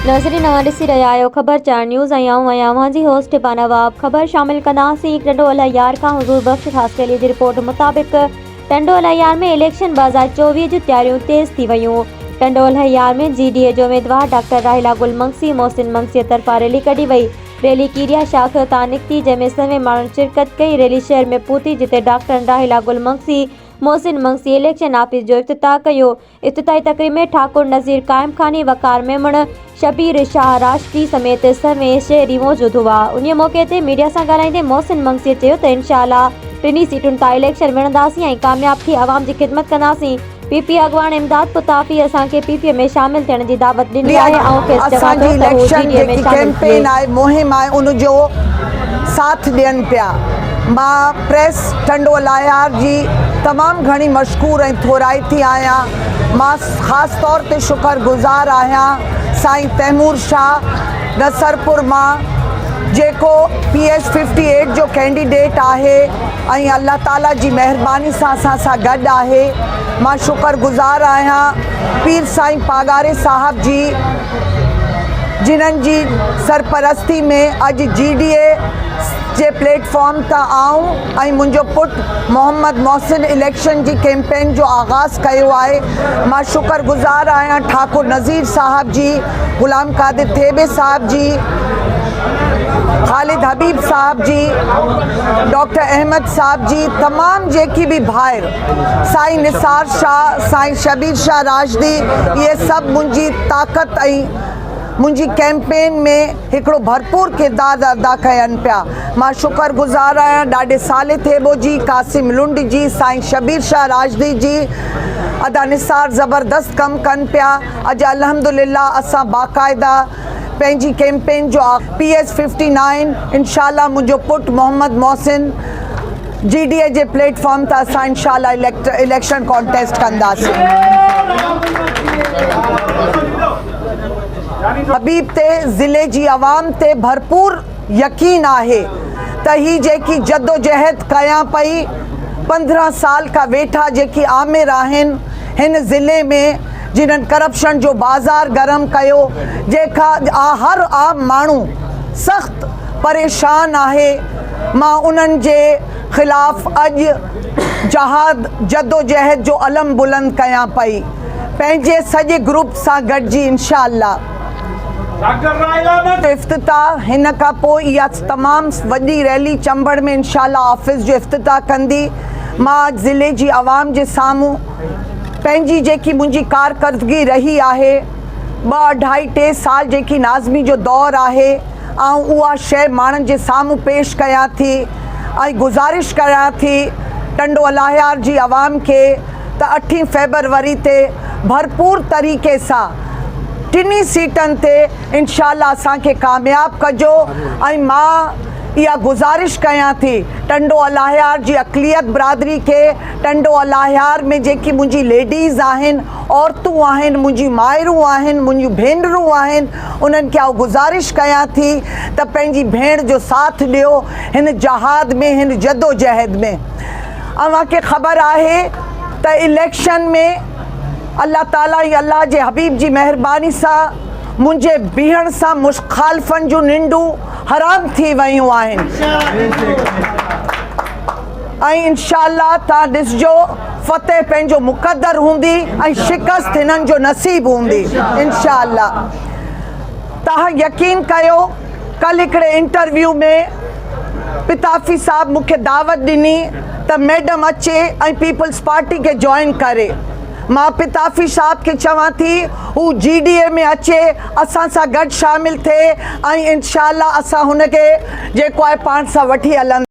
ناظرين اوهان ڏسي رهيا آهيو خبر چار نيوز ۽ آئون آهيان اوهان جي هوسٽ هبا نواب خبر شامل ڪنداسين ٽنڊو الهيار کان حضور بخش خاصخيلي جي رپورٽ مطابق ٽنڊو الهيار ۾ اليڪشن 2024 جون تياريون تيز ٿي ويون ٽنڊو الهيار ۾ جي ڊي اي جو اميدوار ڊاڪٽر راحيلا گل منگسي محسن منگسي طرفان ريلي ڪڍي وئي ريلي ڪيريا شاخ تان نڪتي جنهن ۾ سوين ماڻهن شرڪت ڪئي ريلي شهر ۾ پهتي جتي doctor Rahila Gul Magsi Mohsin Magsi election office جو افتتاح ڪيو. افتتاحي تقريب ۾ ٺاڪر نظير قائمخاني، وقار ميمڻ، شبير شاهه راشدي سميت سوين شهري موجود هئا. انهي موقعي تي ميڊيا سان ڳالهائيندي محسن منگسي چيو ته انشاء الله ٽنهي سيٽن تان اليڪشن وڙهنداسين ۽ ڪامياب ٿي عوام جي خدمت ڪنداسين. پي پي اڳواڻ امداد پتافي اسان کي پي پي ۾ شامل ٿيڻ جي دعوت ڏني آهي، آئون کيس چوان اسان ٿو جي ته هو جي اليڪشن ڊي اي ۾ جيڪي شامل ٿئي. ڪيمپين آهي مهم آهي ان جو ساٿ ڏين پيا مان پريس ٽنڊو الهيار جي تمام گهڻي مشڪور ۽ ٿورائتي آهيان مان خاص طور تي شڪر گذار آهيان سائين تيمور شاهه نصرپور مان جيڪو پي ايس ففٽي ايٽ جو ڪينڊيڊيٽ آهي ۽ الله تعالي جي مهرباني سان اسان سان گڏ آهي مان شڪر گذار آهيان پير سائين پاڳاري صاحب جي جنھن جي سرپرستي ۾ اڄ جي ڊي اي جي پليٽ فارم تان آئون ۽ منھنجو پٽ محمد محسن اليڪشن جي ڪيمپين جو آغاز ڪيو آهي مان شڪر گذار آهيان ٺاڪر نظير صاحب جي غلام قادر ٿيٻي صاحب جي خالد حبيب صاحب جي، ڊاڪٽر احمد صاحب جي، تمام جيڪي به ڀائر سائين نثار شاهه، سائين شبير شاهه راشدي اهي سڀ منهنجي طاقت ۽ منهنجي ڪيمپين ۾ هڪڙو ڀرپور ڪردار ادا ڪين پيا. مان شڪر گذار آهيان ڏاڏي صالح ٿيٻو جي، قاسم لنڊ جي، سائين شبير شاهه راشدي جي، ادا نثار زبردست ڪم ڪن پيا، اڄ الحمدلله اسان باقاعده پنهنجي ڪيمپين جو آغ پي ايس ففٽي نائين انشاء الله منهنجو پٽ محمد محسن جي ڊي اي جي پليٽ فارم تان اسان انشاء الله اليڪشن ڪانٽيسٽ ڪنداسين. حبيب تي ضلعي جي عوام تي ڀرپور يقين آهي ته هي جيڪي جدوجهد ڪيان پئي 15 سال کان ويٺا جيڪي آمر آهن هن ضلعي ۾ جنھن ڪرپشن جو بازار گرم ڪيو جنھن کان ھر عام ماڻھو سخت پريشان آھي مان انھن جي خلاف اڄ جهاد جدوجهد جو علم بلند ڪيان پئي پنھنجي سڄي گروپ سان گڏجي انشاء الله. افتتاح ھن کان پوء اھا تمام وڏي ريلي چمبڙ ۾ انشاء الله آفيس جو افتتاح ڪندي مان اڄ ضلعي جي عوام جي سامھون پنهنجي جيڪي منهنجي ڪارڪردگي رهي آهي، ٻه اڍائي ٽي سال جيڪي ناظمي جو دور آهي، آئون اها شيء ماڻهن جي سامهون پيش ڪيان ٿي ۽ گذارش ڪريان ٿي ٽنڊو الهيار جي عوام کي ته اٺين فيبروري تي ڀرپور طريقي سان ٽنهي سيٽن تي انشاء الله اسان کي ڪامياب ڪجو ۽ مان اها گذارش ڪيان ٿي ٽنڊو الهيار جي اقليت برادري کي ٽنڊو الهيار ۾ جيڪي منهنجي ليڊيز آهن، عورتون آهن، منهنجيون مائرون آهن، منهنجيون ڀينرون آهن، انهن کي آئون گذارش ڪيان ٿي ته پنهنجي ڀيڻ جو ساٿ ڏيو هن جهاد ۾ هن جدوجهد ۾. اوهان کي خبر آهي ته اليڪشن ۾ الله تعاليٰ ۽ الله جي حبيب جي مهرباني سان منهنجي بيهڻ سان مخالفن جون ننڊون حرام ٿي ويون آهن. ۽ انشاء الله تان ڏسجو فتح پنهنجو مقدر هوندي ۽ شڪست هنن جو نصيب هوندي انشاء الله تهان يقين ڪيو ڪل هڪڙي انٽرويو ۾ پتافي صاحب مون کي دعوت ڏني ته ميڊم اچي ۽ پيپلز پارٽي کي جوائن ڪري مان پتافي صاحب کي چوان ٿي هو جي ڊي اي ۾ اچي اسان سان گڏ شامل ٿئي ۽ انشاء الله اسان هن کي جيڪو آهي پاڻ سان وٺي هلنداسين.